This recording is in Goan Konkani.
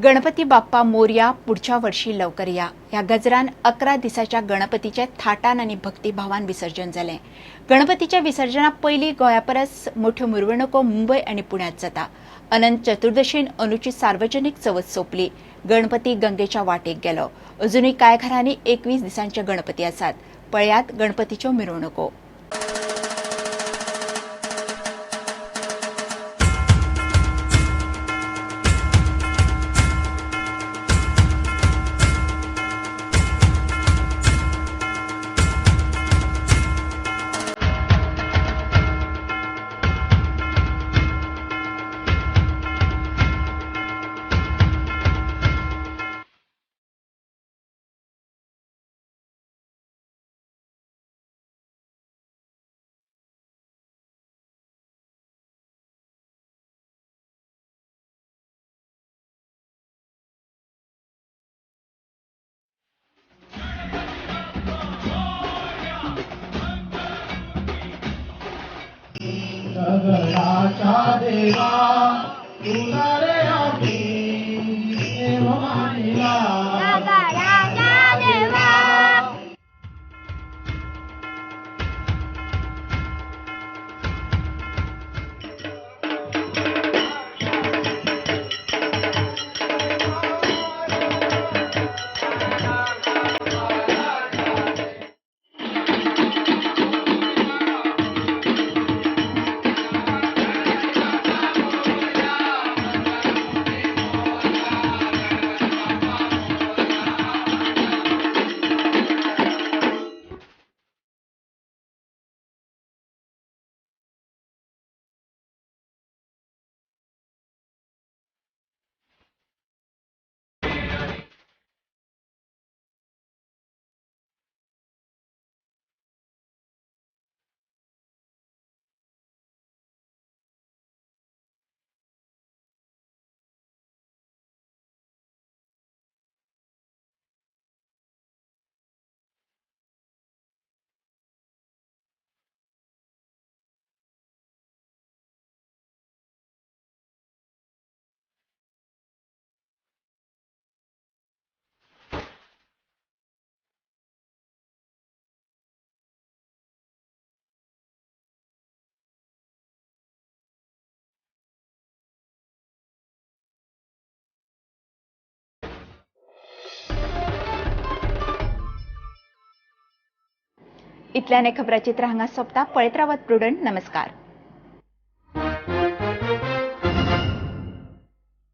गणपती बाप्पा मोरया पुढच्या वर्षी लवकर या ह्या गजरान 11 दिसाच्या गणपतीचे थाटान आनी भक्तिभावान विसर्जन जालें. गणपतीच्या विसर्जना पयलीं गोंया परस मोठ्यो मिरवणुको मुंबय आनी पुण्यांत जाता. अनंत चतुर्दशीन अंदूची सार्वजनीक चवथ सोंपली. गणपती गंगेच्या वाटेक गेलो. अजुनूय कांय घरांनी 21 दिसांचे गणपती आसात. पळयात गणपतीच्यो मिरवणुको. दगडाच्या देवा तुला रे आम्ही देव मानिला. दगडाच्या देवा. इतल्याने खबराचित्र हांगा सोंपता. पळयत रावात प्रुडंट. नमस्कार.